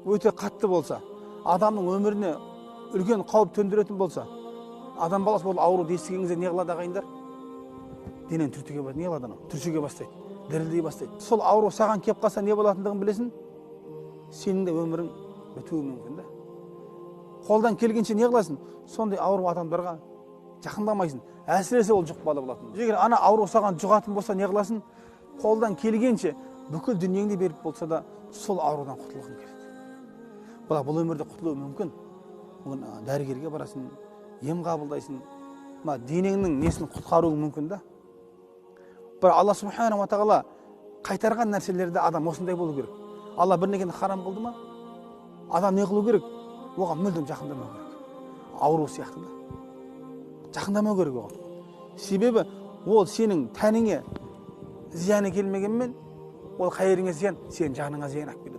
Өте қатты болса, адамның өміріне үлкен қауіп төндіретін болса, адам баласы ол ауруды естіген кезде не қылады, ағайындар? Денені түртіге не қылады анау? Түршіге бастайды, дірілдей бастайды. Сол ауру саған келіп қалса, не болатындығын білесің? Сенің де өмірің бітуі мүмкін да. Қолдан келгенше не қыласың? Сондай ауру адамдарға жақындамайсың. Әсіресе ол жұқпалы болатын. Егер ана ауру саған жұғатын болса, не қыласың? Қолдан келгенше бүкіл дүниеңді беріп болса да, сол аурудан құтылғың келеді. Бірақ бұл өмірде құтылу мүмкін. Бүгін дәрігерге барасың, ем қабылдайсың, мына денеңнің несін құтқаруың мүмкін да. Бірақ Алла субханала тағала қайтарған нәрселерде адам осындай болу керек. Алла бір нәрсені харам қылды ма, адам не қылу керек? Оған мүлдем жақындамау керек. Ауру сияқты да. Жақындамау керек оған. Себебі ол сенің тәніңе зияны келмегенмен, ол қай жеріңе зиян? Сенің жаныңа зиян алып келеді.